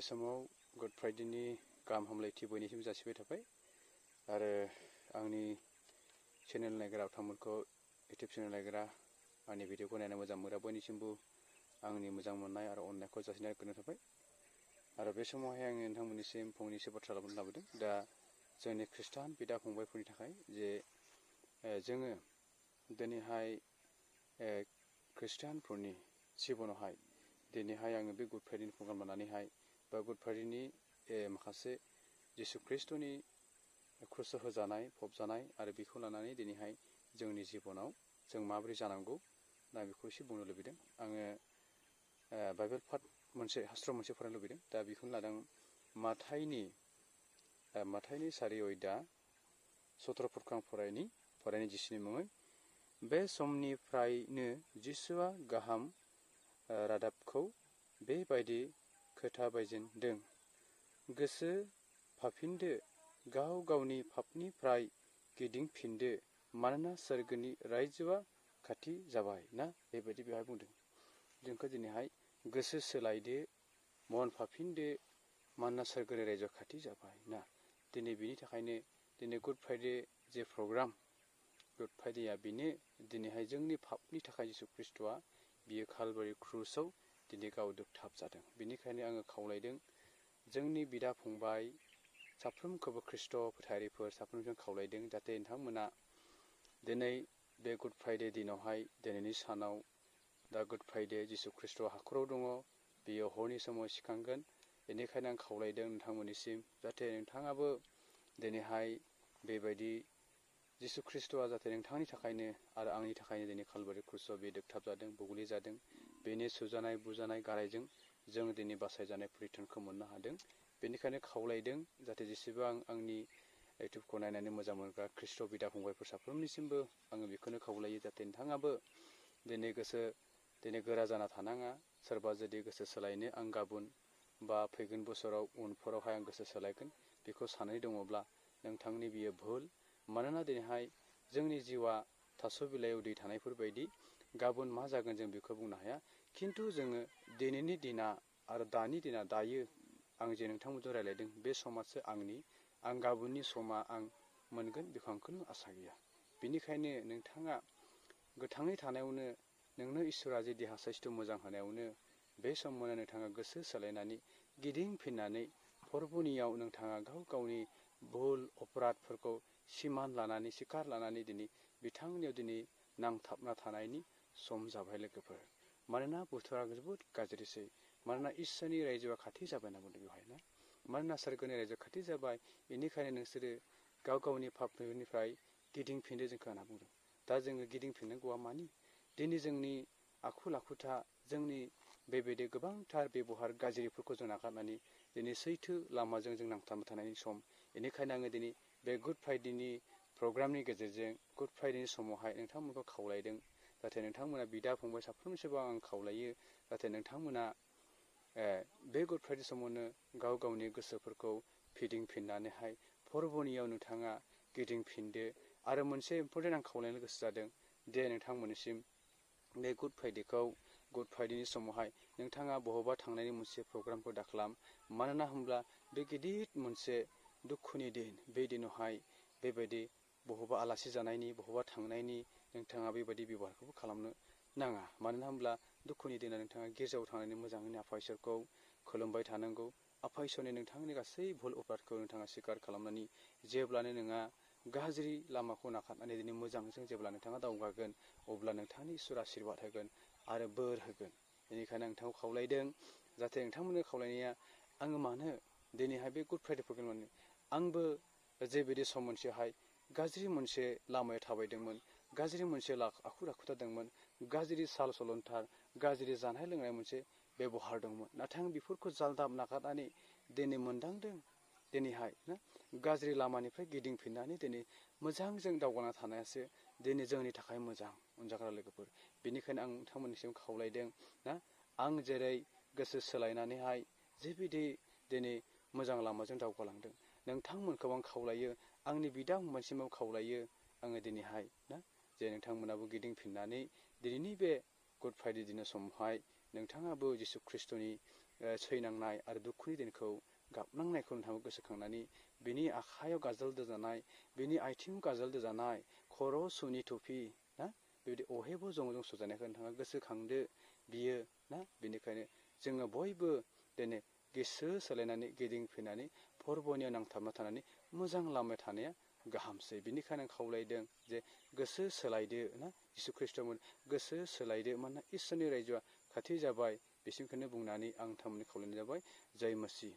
समाव गुड फ्राइडेनि गाहाम हामलायथि बयनिसिम जासिबाय थाबाय आरो आंनि चेनेल नायग्रा बिथांमोनखौ इउटिउब चेनेल नायग्रा आंनि भिडिअखौ नायना मोजां मोनग्रा बयनिसिमबो आंनि मोजां मोननाय आरो अननायखौ जासिनाय गोजोननाय थाबाय आरो बे समावहाय आङो नोंथांमोननिसिम फंनैसो बाथ्रा लाबोदों दा जोंनि खृष्टान बिदा फंबायफोरनि थाखाय जे जोङो दिनैहाय खृष्टानफोरनि जिबनावहाय दिनैहाय आङो बे गुड फ्राइडेनि प्रग्राम लानानैहाय बा गुड फ्राइडेनि माखासे जिसु ख्रिस्ट'नि क्रुसाव होजानाय फबजानाय आरो बेखौ लानानै दिनैहाय जोंनि जिबनाव जों माबोरै जानांगौ दा बेखौ एसे बुंनो लुबैदों आङो बाइबेल पार्ट मोनसे शास्त्र मोनसे फरायनो लुबैदों दा बेखौनो लादों माथाइनि 4 अध्याय 17 फोरखौ आं फरायनि जिसुनि मुङै बे समनिफ्रायनो जिसुआ गाहाम रादाबखौ बेबायदि खोथा बायजेनदों गोसो फाफिनदो गाव गावनि पापनिफ्राय गिदिंफिनदो मानोना सोरगोनि रायजोआ खाथि जाबाय ना बेबायदि बेवहाय बुंदों जोंखौ दिनैहाय गोसो सोलायदो मन फाफिनदो मानोना सोरगोनि रायजोआ खाथि जाबाय ना दिनै बिनि थाखायनो दिनै गुड फ्राइडे जे प्रग्राम गुड फ्राइडेया बेनो दिनैहाय जोंनि पापनि थाखाय जिसु ख्रिस्ट'आ बियो कालभारि क्रुसाव दिनै गाव दोगथाब जादों बेनिखायनो आङो खावलायदों जोंनि बिदा फंबाय साफ्रोमखौबो ख्रिस्ट' फोथायारिफोर साफ्रोमजों खावलायदों जाहाथे नोंथांमोना दिनै बे गुड फ्राइडे दिनावहाय दिनैनि सानाव दा गुड फ्राइडे जिसु ख्रिस्ट' हाखराव दङ बियो हरनि समाव सिखांगोन बेनिखायनो आं खावलायदों नोंथांमोननिसिम जाहाथे नोंथाङाबो दिनैहाय बेबायदि जिसु ख्रिस्ट'आ जाहाथे नोंथांनि थाखायनो आरो आंनि थाखायनो दिनै कालभारि क्रुसाव बे दोगथाब जादों बुग्लि जादों बेनि सुजानाय बुजानाय गारायजों जों दिनै बासायजानाय परिथनखौ मोननो हादों बेनिखायनो खावलायदों जाहाथे जेसेबां आंनि इउटिउबखौ नायनानै मोजां मोनग्रा ख्रिस्ट' बिदा फंबायफोर साफ्रोमनिसिमबो आङो बेखौनो खावलायो जाहाथे नोंथाङाबो दिनै गोरा जाना थानाङा सोरबा जुदि गोसो सोलायनो आं गाबोन बा फैगोन बोसोराव उनफोरावहाय आं गोसो सोलायगोन बेखौ साननाय दङब्ला नोंथांनि बियो भुल मानोना दिनैहाय जोंनि जिउआ थास' बिलाइयाव दै थानायफोर बायदि गाबोन मा जागोन जों बेखौ बुंनो हाया खिन्थु जोङो दिनैनि दिना आरो दानि दिना दायो आं जे नोंथांमोनजों रायज्लायदों बे समासो आं गाबोननि समा आं मोनगोन बेखौ आं खुनु आसा गैया बेनिखायनो नोंथाङा गोथाङै थानायावनो नोंनो इसोरा जे देहा साइस्थ' मोजां होनायावनो बे समावनो नोंथाङा गोसो सोलायनानै गिदिंफिननानै फरबुनियाव नोंथाङा गाव गावनि भुल अपराधफोरखौ सिमान लानानै सिखार लानानै दिनै बिथांनियाव दिनै नांथाबना थानायनि सम जाबाय लोगोफोर मानोना बोथोरा जोबोद गाज्रिसै मानोना इसोरनि रायजोआ खाथि जाबाय होनना बुंदों बेवहाय ना मानोना सोरगोनि रायजोआ खाथि जाबाय बेनिखायनो नोंसोरो गाव गावनि पापनिफ्राय गिदिंफिनदो जोंखौ होनना बुंदों दा जोङो गिदिंफिननांगौआ मानि दिनै जोंनि आखुल आखुथा जोंनि बेबायदि गोबांथार बेबहार गाज्रिफोरखौ जों नागारनानै दिनै सैथो लामाजों जों नांथाबना थानायनि सम बेनिखायनो आङो दिनै बे गुड फ्राइडेनि प्रग्रामनि गेजेरजों गुड फ्राइडेनि समावहाय नोंथांमोनखौ खावलायदों जाहाथे नोंथांमोना बिदा फंबाय साफ्रोमनिसिमबो आं खावलायो जाहाथे नोंथांमोना बे गुड फ्राइडे समावनो गाव गावनि गोसोफोरखौ फिदिंफिननानैहाय फरबुनियाव नोंथाङा गिदिंफिनदो आरो मोनसे इम्परटेन्ट आं खावलायनो गोसो जादों दे नोंथांमोननिसिम बे गुड फ्राइडेनि समावहाय नोंथाङा बहाबा थांनायनि मोनसे प्रग्रामखौ दाखालाम मानोना होनब्ला बे गिदिर मोनसे दुखुनि दिन बे दिनावहाय बेबायदि बहाबा आलासि जानायनि बहाबा थांनायनि नोंथाङा बेबायदि बेबहारखौबो खालामनो नाङा मानो होनब्ला दुखुनि दिनाव नोंथाङा गिर्जायाव थांनानै मोजाङैनो आफा इसोरखौ खुलुमबाय थानांगौ आफा इसोरनि नोंथांनि गासै भुल अपराधखौ नोंथाङा स्वीकार खालामनानै जेब्लानो नोंहा गाज्रि लामाखौ नागारनानै दिनै मोजांजों जेब्ला नोंथाङा दावगागोन अब्ला नोंथांनि इसोर आशीर्बाद होगोन आरो बोर होगोन बेनिखायनो नोंथांखौ खावलायदों जाहाथे नोंथांमोननि खावलायनाया आङो मानो दिनैहाय बे गुड फ्राइडे प्रग्राम आंबो जेबायदि सम मोनसेहाय गाज्रि मोनसे लामायाव थाबायदोंमोन गाज्रि मोनसे आखु जादोंमोन गाज्रि साल सलन्थार गाज्रि जानाय लोंनाय मोनसे बेबहार दंमोन नाथाय आं बेफोरखौ जालदाब नागारनानै दिनै मोनदांदों दिनैहाय ना गाज्रि लामानिफ्राय गिदिंफिननानै दिनै मोजांजों दावगाना थानायासो दिनै जोंनि थाखाय मोजां अनजाग्रा लोगोफोर बेनिखायनो आं नोंथांमोननिसिम खावलायदों ना आं जेरै गोसो सोलायनानैहाय जेबायदि दिनै मोजां लामाजों दावगालांदों नोंथांमोनखौ आं खावलायो आंनि बिदा फंबायसिमाव खावलायो आङो दिनैहाय ना जे नोंथांमोनाबो गिदिंफिननानै दिनैनि बे गुड फ्राइडे दिननि समावहाय नोंथाङाबो जिसु ख्रिस्ट'नि सैनांनाय आरो दुखुनि दिनखौ गाबनांनायखौ नोंथाङा गोसोखांनानै बिनि आखाइयाव गाजोल दोजानाय, बिनि आथिङाव गाजोल दोजानाय, खर'आव सुनि थफि ना बेबायदि अहेबो जंजों सुजानायखौ नोंथाङा गोसोखांदो बियो ना। बेनिखायनो जोङो बयबो दिनै गोसो सोलायनानै गिदिंफिननानै फोरबोनियाव नांथाबना थानानै मोजां लामायाव थानाया गाहामसै। बेनिखायनो आं खावलायदों जे गोसो सोलायदो ना, जिसु ख्रिस्ट'मोन गोसो सोलायदो, मानोना इसोरनि रायजोआ खाथि जाबाय। बिसिमखौनो बुंनानै आं नोंथांमोननि खावलायनाय जाबाय। जय मसीह।